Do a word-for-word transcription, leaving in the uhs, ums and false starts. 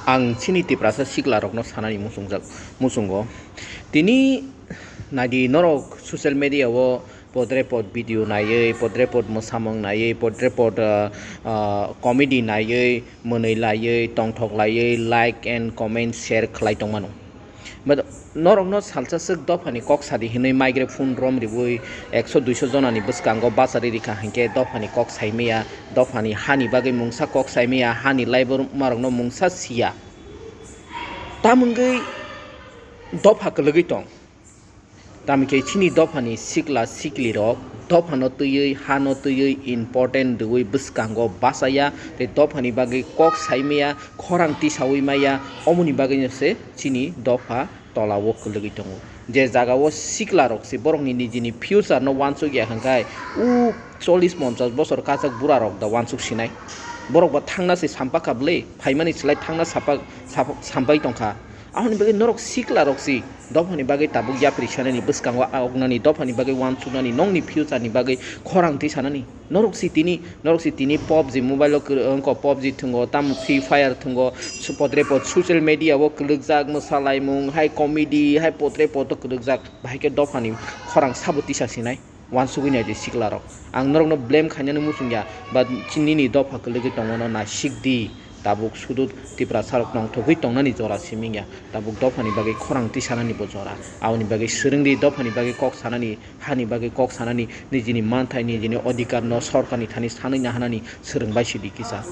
Ang chini Tiprasa sikla rokno sanani muchungjak, muchungo. Tini naidi norok social media o podre pod video naiwi, podre pod mwsamung naiwi, podre pod, ah, ah, comedy naiwi, mwnwi laiwi, tongthok laiwi, like and comment, share khlai tongmano. But norokno salsa swk dophani kok sadi hinwi microphone rom riwi ekso duiso jonani bwskango bachari rikha hinkhe dophani kok saimaya, dophani hani bagwi mungsa kok saimaya, hani laibo marokno mungsa siya. Tamungwi dopha kwlwgwi tong. Tamkhe chini dophani sikla siklirok dophano twiwi, hano twiwi important rwui bwskango bachaya tei dophani bagwi kok saimaya, khorang tisaui maya, omoni bagwino se chini dopha tolao kwlwgwi tongo. Je jagao siklarok se borokni nijini future no uansuk ya hwnkhe, u chollish ponchash bosor kachak burarok da uansuk sinai. Borok ba thangna se sampakha bwle, phaimani slai thangna sapa-, sapa-, sampai tongkha. Aboni bagwi norok siklarok si dophani bagwi tabuk yapri sanani, bwskango aoknani, dophani bagwi uansuknani, nongni future ni bagwi khorang twi sanani. Norok si tini, norok si tini PUBG mobile o kwrwi wngkha, PUBG thwngo, tamo Free Fire thwngo, su-, podre pod social media o kwlwkjak, mwsalaimung, hai comedy, hai podre pod o kwlwkjak, bahai khe dophani khorang sabo tisa sinai. Uansugwi nai di siklarok. Ang norokno blame khainani muchung ya, but chini nini dopha kwlwgwi tongmano naisik di. Tabuk sudu Tiprasarok nongthogwi tongnani jora simi ya. Tabuk dophani bagwi khorang tisanani bo jora. Aboni bagwi swrwng di, dophani bagwi kok sanani, hani bagwi kok sanani, nijini manthai, nijini odhikar no sorkarni thani sanwi nahanani swrwng bai sidi kisa.